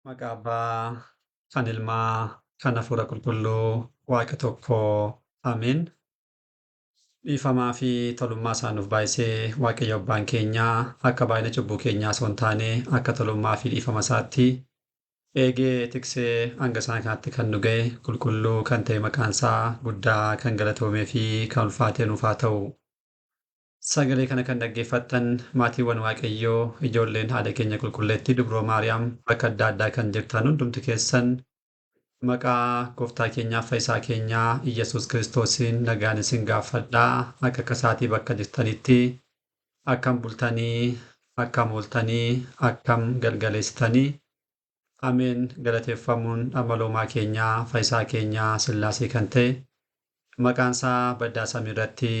Maqaa Abbaa, kan Ilmaa, kan Hafuura Qulqulluu, Waaqa tokkoo. Ameen. Dhiifamaa fi tolummaa isaa nuuf baay'isee Waaqayyo Abbaan keenyaa akka baay'ina cubbuu keenyaa osoo hin taane akka tolummaa fi dhiifama isaatti eegee tiksee hanga isaan kanatti kan nu ga'e qulqulluu kan ta'e maqaan isaa guddaa kan galatoomee fi kan ulfaatee nuuf haa ta'u. Sagalee kana kan dhaggeeffattan maatiiwwan Waaqayyoo ijoolleen haadha keenya qulqulleettii Dubroo Maariyaam bakka adda addaa kan jirtan hundumti keessan maqaa gooftaa keenyaa fayyisaa keenyaa Iyyasuus Kiristoosiin nagaan isin gaafadhaa. Akka akkasaatii bakka jirtanitti akkam bultanii, akkam ooltanii, akkam galgaleessitanii. Ameen. Galateeffamuun amaloomaa keenyaa fayyisaa keenyaa Sillaasee kan ta'e maqaan isaa baddaa samii irratti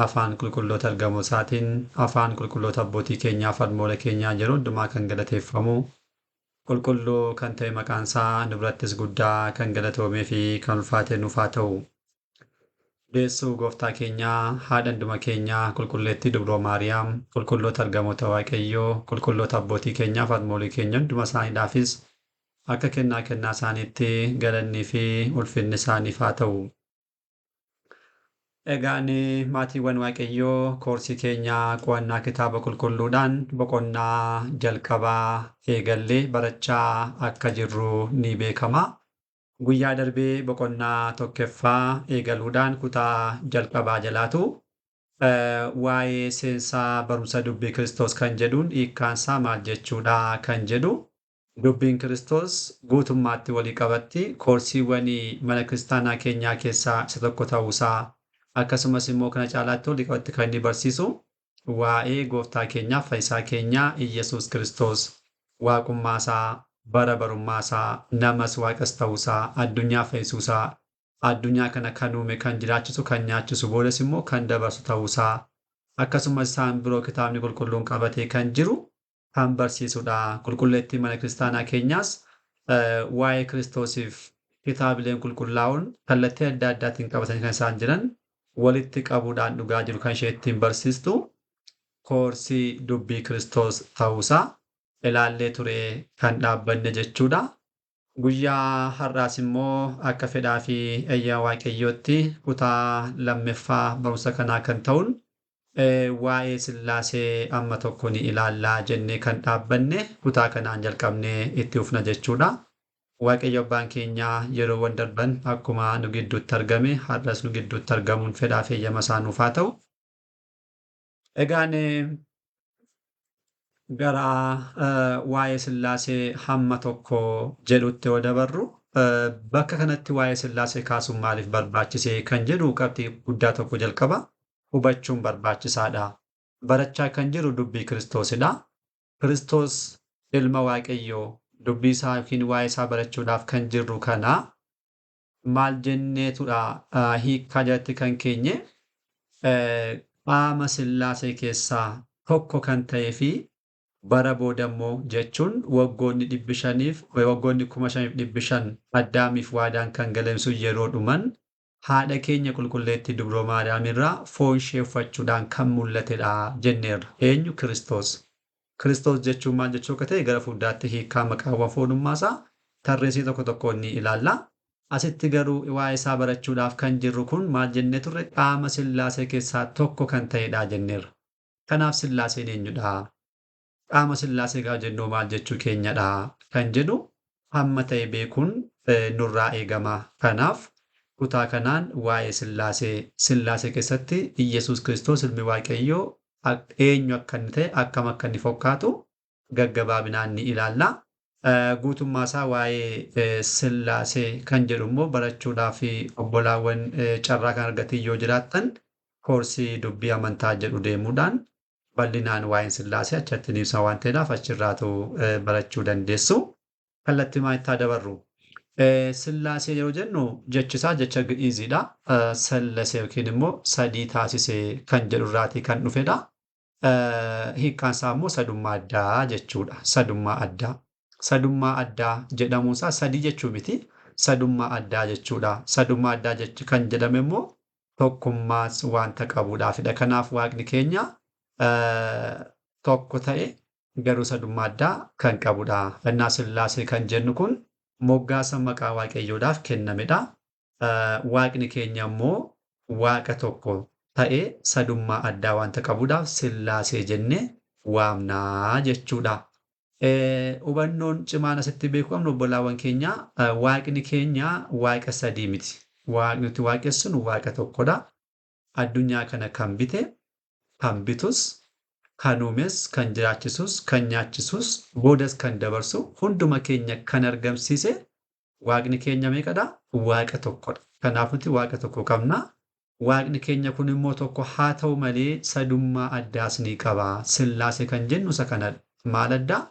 afaan qulqulloota ergamoo isaatiin afaan qulqulloota abbootii keenyaa falmoola keenyaa yeroo hundumaa kan galateeffamu qulqulluu kan ta'e maqaan isaa nu birattis guddaa kan galatoomee fi kan ulfaate nuuf haa ta'u. Deessuu gooftaa keenyaa haadha hunduma keenyaa qulqulleettii Dubroo Maariyaam qulqulloota ergamoota Waaqayyoo qulqulloota abbootii keenyaa falmoolii keenya hunduma isaaniidhaafis akka kennaa kennaa isaaniitti galannii fi ulfinni isaaniif haa ta'u. Egaan maatiiwwan Waaqayyoo koorsii keenyaa qo'annaa kitaaba qulqulluudhaan boqonnaa jalqabaa eegallee barachaa akka jirru ni beekama. Guyyaa darbee boqonnaa tokkoffaa eegaluudhaan kutaa jalqabaa jalaatu waa'ee seensaa barumsa dubbii Kiristoos kan jedhuun hiikkaansaa maal jechuudha kan jedhu dubbiin Kiristoos guutummaatti walii qabatti koorsiiwwan mana kiristaanaa keenyaa keessaa isa tokko ta'uusaa akkasumas immoo kana caalaatti walii qabatti kan inni barsiisu waa'ee gooftaa keenyaa fayyisaa keenyaa Iyyasuus Kiristoos waaqummaasaa bara barummaasaa namas waaqas ta'uusaa addunyaa fayyisuusaa addunyaa kana kan uume kan jiraachisu kan nyaachisu boodas immoo kan dabarsu ta'uusaa akkasumas isaan biroo kitaabni qulqulluun qabatee kan jiru kan barsiisudha. Qulqulleettii mana kiristaanaa keenyaas waa'ee Kiristoosiif kitaabileen qulqullaa'uun kallattii adda addaatiin qabatanii kan isaan jiran walitti qabuudhaan dhugaa jiru kan ishee ittiin barsiistu koorsii dubbii Kiristoos ta'uusaa ilaallee ture kan dhaabbanne jechuudha. Guyyaa har'aas immoo akka fedhaa fi eeyyama Waaqayyootti kutaa lammaffaa barumsa kanaa kan ta'uun waa'ee Sillaasee amma tokko ni ilaallaa jennee kan dhaabbanne kutaa kanaan jalqabnee itti ufna jechuudha. Waaqayyo abbaan keenyaa yeroowwan darban akkuma nu gidduutti argame har'as nu gidduutti argamuun fedhaa fi eeyyama isaa nuuf haa ta'u. Egaan gara waa'ee Sillaasee hamma tokko jedhutti yoo dabarru bakka kanatti waa'ee Sillaasee kaasuun maaliif barbaachisee kan jedhu qabxii guddaa tokko jalqaba hubachuun barbaachisaadha. Barachaa kan jiru dubbii Kiristoosidha. Kiristoos ilma Waaqayyoo dubbii isaa yookiin waa'ee isaa barachuudhaaf kan jirru kana maal jenneetudha hiikkaa jalatti kan keenye qaama Sillaasee keessaa tokko kan ta'ee fi bara booda immoo jechuun waggoonni 500f waggoonni 5,500 Addaamiif waadaan kan galamsu yeroo dhuman haadha keenya qulqulleettii Dubroo Maariyaam irraa foon ishee uffachuudhaan kan mul'atedha jenneerra. Eenyu? Kiristoos. Kiristoos jechuun maal jechuu akka ta'e gara fuulduraatti hiikkaa maqaawwan foonummaasaa tarreessii tokko tokkoon ni ilaalla. Asitti garuu waa'ee isaa barachuudhaaf kan jirru kun maal jennee turre qaama Sillaasee keessaa tokko kan ta'edha jenneerra. Kanaaf Sillaaseen eenyudha? Qaama Sillaasee gaafa jennu maal jechuu keenyadha kan jedhu hamma ta'e beekuun nurraa eegama. Kanaaf kutaa kanaan waa'ee Sillaasee Sillaasee keessatti Iyyasuus Kiristoos ilmi Waaqayyoo eenyu akka inni ta'e akkam akka inni fakkaatu gaggabaabinaan ni ilaalla. Guutummaa isaa waa'ee Sillaasee kan jedhu immoo barachuudhaaf obbolaawwan carraa kan argatan yoo jiraattan koorsii dubbii amantaa jedhu deemuudhaan bal'inaan waa'een Sillaasee achatti ni ibsa waan ta'eedhaaf achirraatu barachuu dandeessu. Kallattii maalitti dabarru? Sillaasee yeroo jennu jechi isaa jecha Gi'iiziidha. Sallasee yookiin immoo sadii taasisee kan jedhu irraatii kan dhufedha. Hiikkaan isaa immoo sadummaa addaa jechuudha. Sadummaa addaa. Sadummaa addaa jedhamuun isaa sadii jechuu miti. Sadummaa addaa jechuudha. Sadummaa addaa jechi kan jedhame immoo tokkummaas wanta qabuudhaafidha. Kanaaf Waaqni keenya tokko ta'e garuu sadummaa addaa kan qabudha. Innaa Sillaasee kan jennu kun moggaasa maqaa Waaqayyoodhaaf kennamedha. Waaqni keenya immoo Waaqa tokko ta'ee sadummaa addaa wanta qabuudhaaf Sillaasee jennee waamnaa jechuudha. Hubannoon cimaan asitti beekuu qabnu, obbolaawwan keenya, Waaqni keenya Waaqa sadii miti. Waaqni nuti waaqessinu Waaqa tokkodha. Addunyaa kana kan bite, kan bitus, kan uumes, kan jiraachisus, kan nyaachisus, boodas kan dabarsu, hunduma keenya kan argamsiise Waaqni keenya meeqadha? Waaqa tokkodha. Kanaaf nuti Waaqa tokko qabna. Waaqni keenya kun immoo tokko haa ta'u malee sadummaa addaas ni qaba. Sillaasee kan jennu isa kanadha. Maal addaa?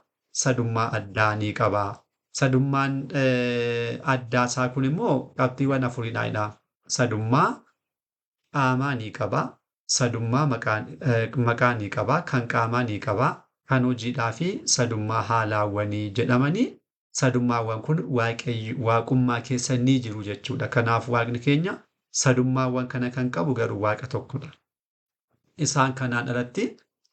Sadummaa addaa ni qaba. Sadummaan addaa isaa kun immoo qabxiiwwan afuridha. Sadummaa qaamaa ni qaba. Sadummaa maqaa ni qaba. Kan qaamaa ni qaba. Kan hojiidhaa fi sadummaa haalaawwanii jedhamanii sadummaawwan kun waaqummaa keessa ni jiru jechuudha. Kanaaf Waaqni keenya sadummaawwan kana kan qabu garuu Waaqa tokkodha. Isaan kanaan alatti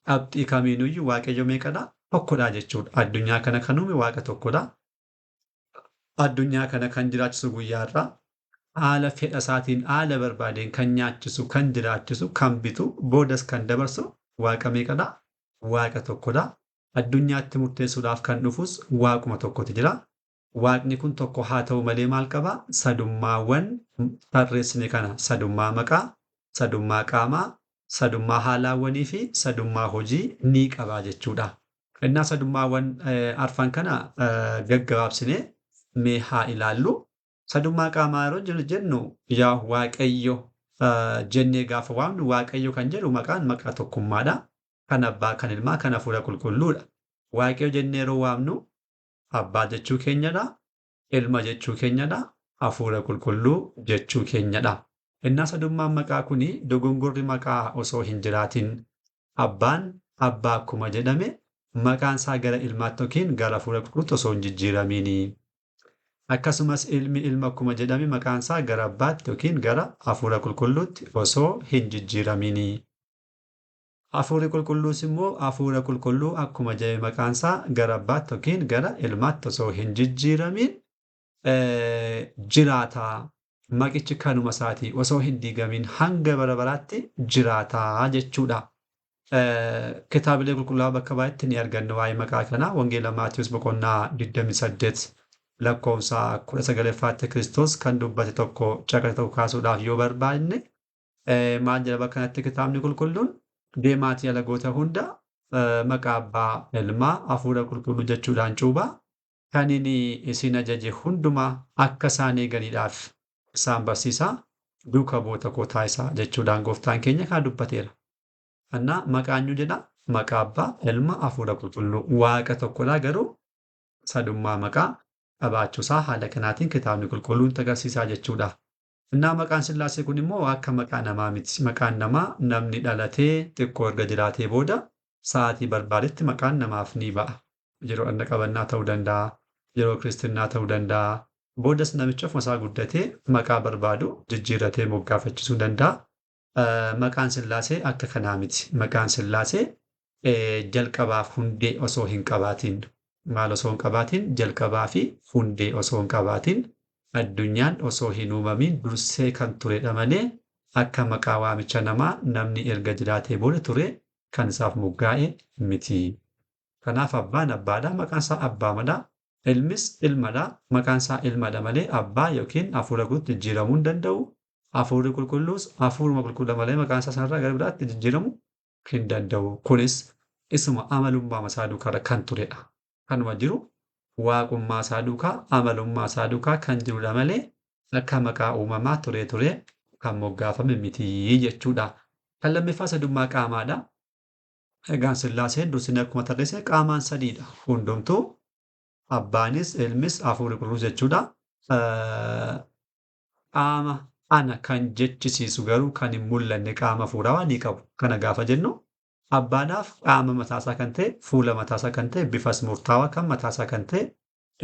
qabxii kamiinuyyuu Waaqayyo meeqadha? Tokkodha jechuudha. Addunyaa kana kan uume Waaqa tokkodha. Addunyaa kana kan jiraachisu guyyaarraa haala fedha isaatiin haala barbaadeen kan nyaachisu, kan jiraachisu, kan bitu, boodas kan dabarsu Waaqa meeqadha? Waaqa tokkodha. Addunyaatti murteessuudhaaf kan dhufus Waaquma tokkotu jira. Waaqni kun tokko haa ta'u malee maal qaba? Sadummaawwan tarreessine kana, sadummaa maqaa, sadummaa qaamaa, sadummaa haalaawwanii fi sadummaa hojii ni qaba jechuudha. Innaa sadummaawwan arfan kana gaggabaabsinee mee haa ilaallu. Sadummaa qaamaa yeroo jennu, yaa Waaqayyo jennee gaafa waamnu, Waaqayyo kan jedhu maqaan maqaa tokkummaadha. Kan abbaa, kan ilmaa, kan hafuura qulqulluudha. Waaqayyo jennee yeroo waamnu abbaa jechuu keenyadha, ilma jechuu keenyadha, hafuura qulqulluu jechuu keenyadha. Innaa sadummaan maqaa kuni dogongorri maqaa osoo hin jiraatin abbaan abbaa akkuma jedhame maqaan isaa gara ilmaatti yookiin gara hafuura qulqulluutti osoo hin jijjiiramiini. Akkasumas ilmi ilma akkuma jedhame maqaan isaa gara abbaatti yookiin gara hafuura qulqulluutti osoo hin jijjiiramiini. Hafuurri qulqulluus immoo hafuura qulqulluu akkuma jedhame maqaan isaa gara abbaatti yookiin gara ilmaatti osoo hin jijjiiramiin jiraata. Maqichi kanuma isaatii osoo hin diigamiin hanga bara baraatti jiraataa jechuudha. Kitaabilee qulqullaa'aa bakka baay'eetti ni arganna waa'ee maqaa kanaa. Wangeela Maatiyus boqonnaa 28 lakkoofsa 19ffaatti Kiristoos kan dubbate tokko caqasa tokko kaasuudhaaf yoo barbaanne, maal jedha bakka kanatti kitaabni qulqulluun? Deemaatii alagoota hunda maqaa abbaa, ilmaa, hafuura qulqulluu jechuudhaan cuuphaa, kan inni isin ajaje hundumaa akka isaan eeganiidhaaf isaan barsiisaa, duuka bu'oota koo taasisaa jechuudhaan gooftaan keenya kana dubbateera. Annaa maqaan eenyu jedha? Maqaa abbaa, ilma, hafuura qulqulluu. Waaqa tokkodha garuu sadummaa maqaa qabaachuusaa haala kanaatiin kitaabni qulqulluun agarsiisaa jechuudha. Innaa maqaan Sillaasee kun immoo akka maqaa namaa miti. Maqaan namaa namni dhalatee xiqqoo erga jiraatee booda sa'aatii barbaadetti maqaan namaaf ni ba'a. Yeroo dhagna qabannaa ta'uu danda'a, yeroo kiristinnaa ta'uu danda'a. Boodas namichi ofuma isaa guddatee maqaa barbaadu jijjiirratee moggaafachiisuu danda'a. Maqaan Sillaasee akka kanaa miti. Maqaan Sillaasee jalqabaaf hundee osoo hin qabaatiin, maal osoo hin qabaatiin? Jalqabaa fi hundee osoo hin qabaatiin, addunyaan osoo hin uumamiin dursee kan turedha malee akka maqaa waamicha namaa namni erga jiraatee booda ture kan isaaf moggaa'e miti. Kanaaf abbaan abbaadha, maqaan isaa abbaamadha. Ilmis ilmadha, maqaan isaa ilmadha malee abbaa yookiin hafuura qulqulluutti jijjiiramuu hin danda'u. Hafuurri qulqulluus hafuuruma qulqulluudha malee maqaan isaa sanarraa gara biraatti jijjiiramuu hin danda'u. Kunis isuma amalummaa isaa duukaa kan turedha. Kanuma jiru waaqummaa isaa duukaa, amalummaa isaa duukaa kan jirudha malee akka maqaa uumamaa turee turee kan moggaafame miti jechuudha. Kan lammaffaa sadummaa qaamaadha. Egaan Sillaaseen dursinee akkuma tarreessine qaamaan sadiidha. Hundumtuu abbaanis ilmis hafuurri qulqulluus jechuudha. Qaama ana kan jechisiisu garuu kan hin mul'anne qaama hafuurawaa ni qabu. Kana gaafa jennu abbaadhaaf qaama mataasaa kan ta'e, fuula mataasaa kan ta'e, bifas murtaawaa kan mataasaa kan ta'e,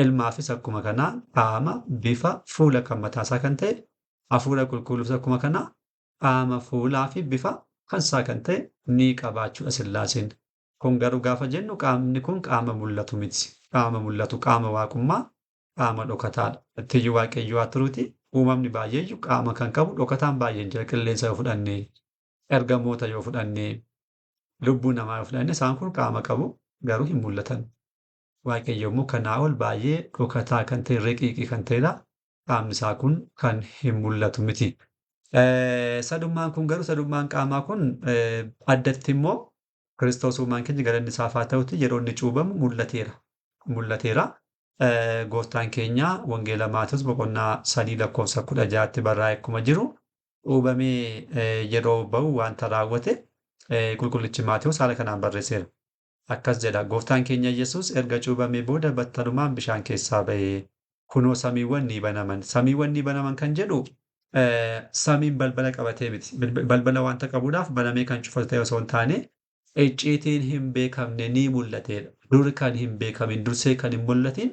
ilmaafis akkuma kanaa qaama, bifa, fuula kan mataasaa kan ta'e, hafuura qulqulluufis akkuma kanaa qaama, fuulaa fi bifa kan isaa kan ta'e ni qabaachuudha Sillaaseen. Kun garuu gaafa jennu qaamni kun qaama mul'atu miti. Qaama mul'atu qaama waaqummaa qaama dhokataadha. Ittiyyuu waaqayyoo haa turuuti. Uumamni baay'eeyyuu qaama kan qabu dhokataan baay'een jira. Qilleensa yoo fudhanne, ergamoota yoo fudhanne, lubbuu namaa yoo fudhanne isaan kun qaama qabu garuu hin mul'atan. Waaqayyo immoo kanaa ol baay'ee dhokataa kan ta'e riqiiqii kan ta'edha. Qaamni isaa kun kan hin mul'atu miti. Sadummaan kun garuu sadummaan qaamaa kun addatti immoo Kiristoos uumaan keenya galanni isaaf haa ta'uti yeroo inni cuubamu mul'ateera. Mul'ateera. Gooftaan keenya Wangeela Maatewos boqonnaa 3 lakkoofsa 16tti barraa'e akkuma jiru cuubamee yeroo ba'u wanta raawwate qulqullichi Maatewos haala kanaan barreesseera. Akkas jedha, Gooftaan keenya Yesuus erga cuubamee booda battalumaan bishaan keessaa ba'e. Kunoo samiiwwan ni banaman. Samiiwwan ni banaman kan jedhu samiin balbala qabatee miti. Balbala wanta qabuudhaaf banamee kan cufatu ta'e osoo hin taane icciitiin hin beekamne ni mul'ateedha. Dur kan hin beekamin dursee kan hin mul'atin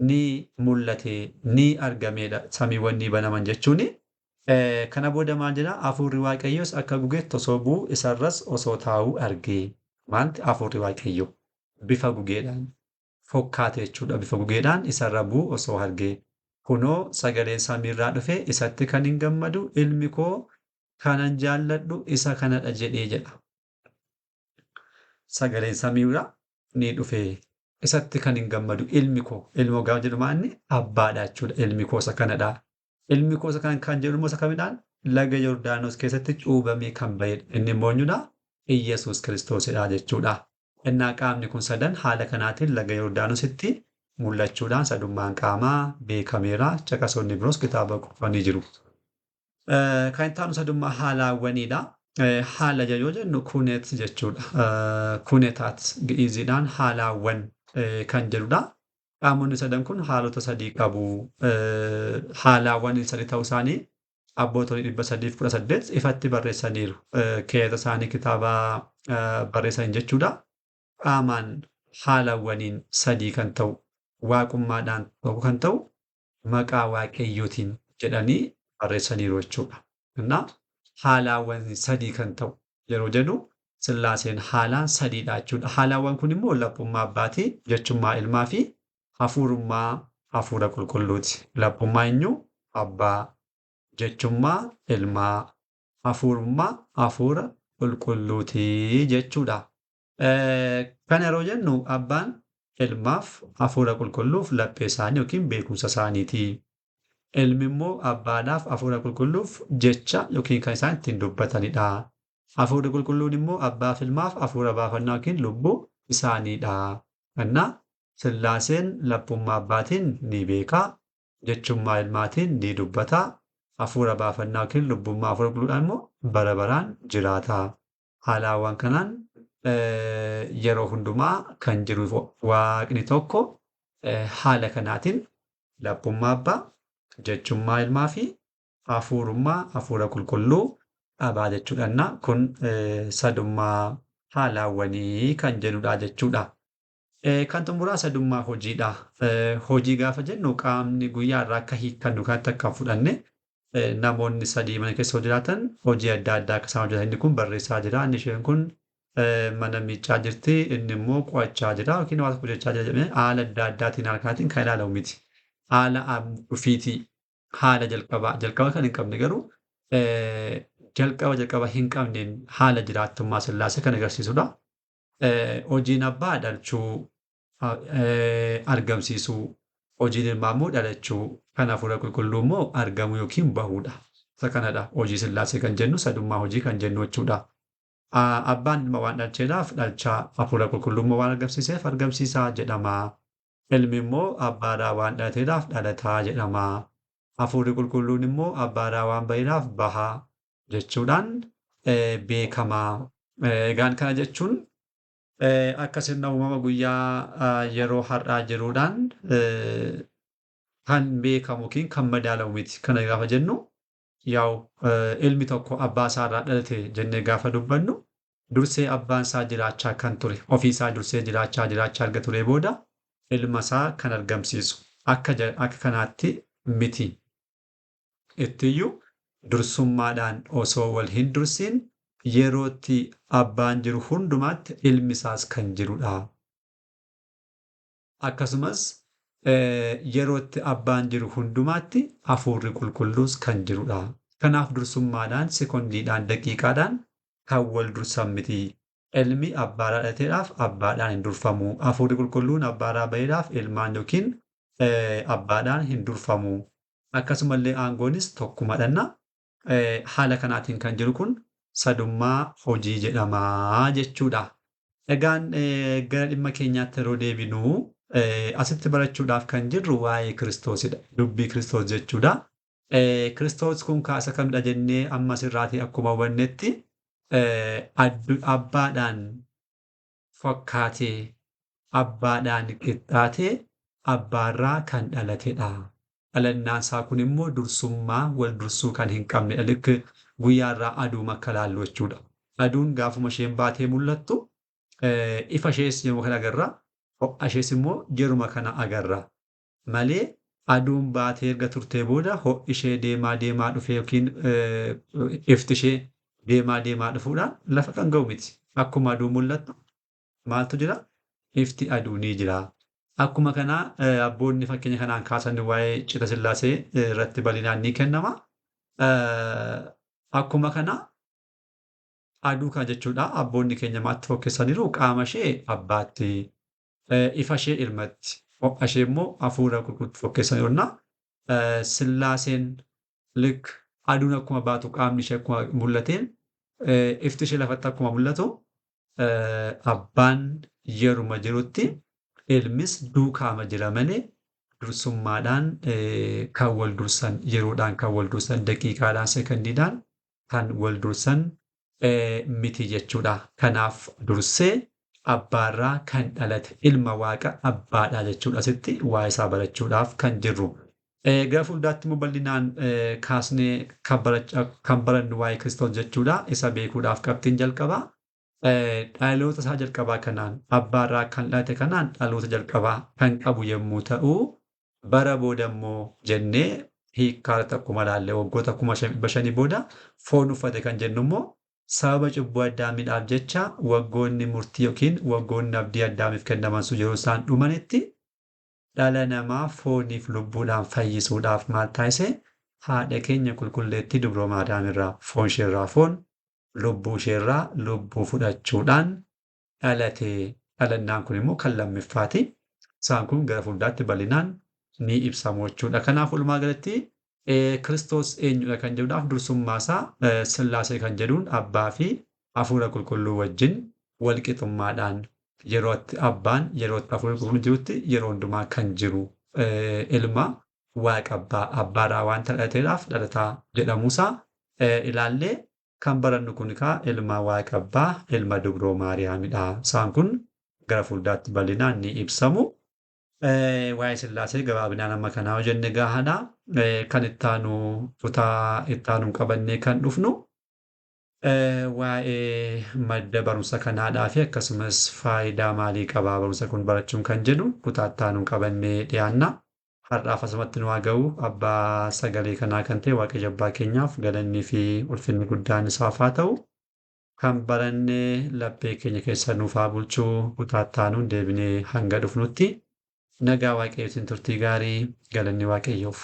ni mul'ate ni argameedha. Samiiwwan ni banaman jechuuni. Kana booda maal jedha? Hafuurri Waaqayyoos akka gugeetti osoo bu'u isarras osoo taa'uu arge. Maalti hafuurri Waaqayyoo bifa gugeedhaan fokkaate jechuudha. Bifa gugeedhaan isarra bu'u osoo arge. Kunoo sagaleen samiirraa dhufe isatti kan hin gammadu ilmi koo kanan jaalladhu isa kanadha jedhee jedha. Sagaleen samiirraa ni dhufe isatti kan hin gammadu ilmi koo. Ilmoo gaafa jedhu maal inni abbaadha jechuudha. Ilmi koo isa kanadha. Ilmi koo isa kan kan jedhu immoo isa kamidhaan laga Yordaanos keessatti cuubamee kan ba'edha. Inni immoo eenyudha? Iyyasuus Kiristoosidha jechuudha. Innaa qaamni kun sadan haala kanaatiin laga Yordaanositti mul'achuudhaan sadummaan qaamaa beekameera. Caqasoonni biroos kitaaba qulqulluu jiru. Kan itti aanu sadummaa haalaawwaniidha. Haala yoo jennu kunet jechuudha. Kunetaat gi'iiziidhaan haalaawwan kan jedhudha. Qaamonni sadan kun haalota sadii qabu. Haalaawwan sadii ta'uu isaanii abbootonni 318 ifatti barreessaniiru. Keeyata isaanii kitaaba barreessan jechuudha. Qaamaan haalawwaniin sadii kan ta'u, waaqummaadhaan tokko kan ta'u, maqaa waaqayyootiin jedhanii barreessaniiru jechuudha. Innaa haalaawwan sadii kan ta'u yeroo jedhu Sillaaseen haalaan sadiidha jechuudha. Haalaawwan kun immoo laphummaa abbaatii, jechummaa ilmaa fi hafuurummaa hafuura qulqulluuti. Laphummaa eenyu? Abbaa. Jechummaa ilmaa. Hafuurummaa hafuura qulqulluuti jechuudha. Kana yeroo jennu abbaan ilmaaf hafuura qulqulluuf laphee isaanii yookiin beekumsa isaaniiti. Ilmi immoo abbaadhaaf hafuura qulqulluuf jecha yookiin kan isaan ittiin dubbatanidha. Hafuurri qulqulluun immoo abbaaf ilmaaf hafuura baafannaa yookiin lubbuu isaaniidha. Innaa Sillaaseen laphummaa abbaatiin ni beeka, jechummaa ilmaatiin ni dubbata, hafuura baafannaa yookiin lubbummaa hafuura qulqulluudhaan immoo bara baraan jiraata. Haalaawwan kanaan yeroo hundumaa kan jiru waaqni tokko haala kanaatiin laphummaa abbaa, jechummaa ilmaa fi hafuurummaa hafuura qulqulluu qabaa jechuudha. Innaa kun sadummaa haalaawwanii kan jedhudha jechuudha. Kan xumuraa sadummaa hojiidha. Hojii gaafa jennu qaamni guyyaa irraa akka hiikkannu kanatti akka hin fudhanne namoonni sadii mana keessa jiraatan hojii adda addaa akka isaan hojjetan inni kun barreessaa jira, inni isheen kun mana miicaa jirti, inni immoo qo'achaa jira yookiin waan tokko hojjechaa jira jedhamee haala adda addaatiin haala kanaatiin kan ilaalamu miti. Haala dhufiitii, haala jalqabaa, jalqaba kan hin qabne garuu jalqaba jalqaba hin qabneen haala jiraattummaa Sillaasee kan agarsiisudha. Hojiin abbaa dhalchuu argamsiisuu, hojiin ilmaa immoo dhalachuu, kan hafuura qulqulluu immoo argamuu yookiin bahuudha. Isa kanadha hojii Sillaasee kan jennu sadummaa hojii kan jennu jechuudha. Abbaan ilma waan dhalcheedhaaf dhalchaa, hafuura qulqulluu immoo waan argamsiiseef argamsiisaa jedhama. Ilmi immoo abbaadhaa waan dhalateedhaaf dhalataa jedhama. Hafuurri qulqulluun immoo abbaadhaa waan baheedhaaf bahaa jechuudhaan beekama. Egaan kana jechuun akka sirna uumama guyyaa yeroo har'aa jiruudhaan kan beekamu yookiin kan madaalamu miti. Kana gaafa jennu yaa'u ilmi tokko abbaa isaarraa dhalate jennee gaafa dubbannu dursee abbaan isaa jiraachaa kan ture ofii isaa dursee jiraachaa jiraachaa erga turee booda ilma isaa kan argamsiisu akka kanaatti miti. Ittiyyuu dursummaadhaan osoo wal hin dursiin Yerootti abbaan jiru hundumaatti ilmi isaas kan jirudha. Akkasumas yerootti abbaan jiru hundumaatti hafuurri qulqulluus kan jirudha. Kanaaf dursummaadhaan, sekondiidhaan, daqiiqaadhaan kan wal dursan miti. Ilmi abbaadhaa dhalateedhaaf abbaadhaan hin durfamu. Hafuurri qulqulluun abbaadhaa baheedhaaf ilmaan yookiin abbaadhaan hin durfamu. Akkasumallee aangoonis tokkumadhanna. Haala kanaatiin kan jiru kun sadummaa hojii jedhama jechuudha. Egaan gara dhimma keenyaatti yeroo deebinu asitti barachuudhaaf kan jirru waa'ee Kiristoosidha. Dubbii Kiristoos jechuudha. Kiristoos kun kaasa kamidha jennee amma asirraatii akkuma hubannetti abbaadhaan fakkaatee, abbaadhaan qixxaatee, abbaarraa kan dhalatedha. Dhalannaan isaa kun immoo dursummaa wal dursuu kan hin qabnedha. Likk guyyaarraa aduuma akka laallu jechuudha. Aduun gaafuma isheen baatee mul'attu ifa ishees yeroo kana agarra, ho'a ishees immoo yeruma kana agarra. Malee aduun baatee erga turtee booda ho'i ishee deemaa deemaa dhufee yookiin ifti ishee deemaa deemaa dhufuudhaan lafa kan ga'u miti. Akkuma aduun mul'attu maaltu jira? Ifti aduu ni jira. Akkuma kanaa abboonni fakkeenya kanaan kaasan waa'ee cita sillaasee irratti bal'inaan ni kennama. Akkuma kana aduu kana jechuudha abboonni keenya maatti fokkessaniiru qaama ishee abbaatti, ifa ishee ilmatti, ho'a ishee immoo hafuura qulqulluutti fokkessaniiru. Sillaaseen lik aduun akkuma baatu qaamni ishee akkuma mul'ateen ifti ishee lafatti akkuma mul'atu abbaan yeruma jirutti ilmis duukaama jira malee dursummaadhaan kan wal dursan, yeroodhaan kan wal dursan, daqiiqaadhaan, sekondiidhaan kan wal dursan miti jechuudha. Kanaaf dursee abbaarraa kan dhalate ilma waaqa abbaadha jechuudha. Asitti waa isaa barachuudhaaf kan jirru. Gara fuulduraatti immoo bal'inaan kaasnee kan barannu waa'ee Kiristoos jechuudha. Isa beekuudhaaf qabxiin jalqabaa. Dhaloota isaa jalqabaa kanaan abbaarraa kan dhalate kanaan dhaloota jalqabaa kan qabu yommuu ta'u, bara booda immoo jennee hiikkaa akkuma ilaalle waggoota 5,500 booda foon uffate kan jennu immoo sababa cubbuu addaamiidhaaf jecha waggoonni murtii yookiin waggoonni abdii addaamiif kennaman sun yeroo isaan dhumanitti dhala namaa fooniif lubbuudhaan fayyisuudhaaf maal taasise? Haadha keenya qulqulleettii Dubroo Maariyaam irraa foon isheerraa foon, lubbuu isheerraa lubbuu fudhachuudhaan dhalate. Dhalannaan kun immoo kan lammaffaati. Isaan kun gara fuulduraatti bal'inaan ni ibsamu jechuudha. Kanaaf walumaa galatti Kiristoos eenyudha kan jedhuudhaaf dursummaa isaa Sillaasee kan jedhuun abbaa fi hafuura qulqulluu wajjin walqixxummaadhaan yerootti abbaan yerootti hafuura qulqulluun jirutti yeroo hundumaa kan jiru ilma waaqa abbaa abbaadhaa waan dhalateedhaaf dhalataa jedhamuusaa ilaallee kan barannu kun egaa ilma waaqa abbaa ilma dubroo Maariyaamidha. Isaan kun gara fuulduraatti bal'inaan ni ibsamu. Waa'ee Sillaasee gabaabinaan amma kanaa hojjenne gahaadha. Kan ittaanu kutaa ittaanuun qabannee kan dhufnu waa'ee madda barumsa kanaadhaa fi akkasumas faayidaa maalii qabaa barumsa kun barachuun kan jedhu kutaa ittaanuun qabannee dhiyaanna. Har'aaf asumatti nu haa ga'u. Abbaa sagalee kanaa kan ta'e Waaqayyo abbaa keenyaaf galannii fi ulfinni guddaan isaaf haa ta'u. Kan barannee laphee keenya keessa nuuf haa bulchuu. Kutaa ittaanuun deebinee hanga dhufnutti nagaa Waaqayyootiin turtii gaarii, galanni Waaqayyoof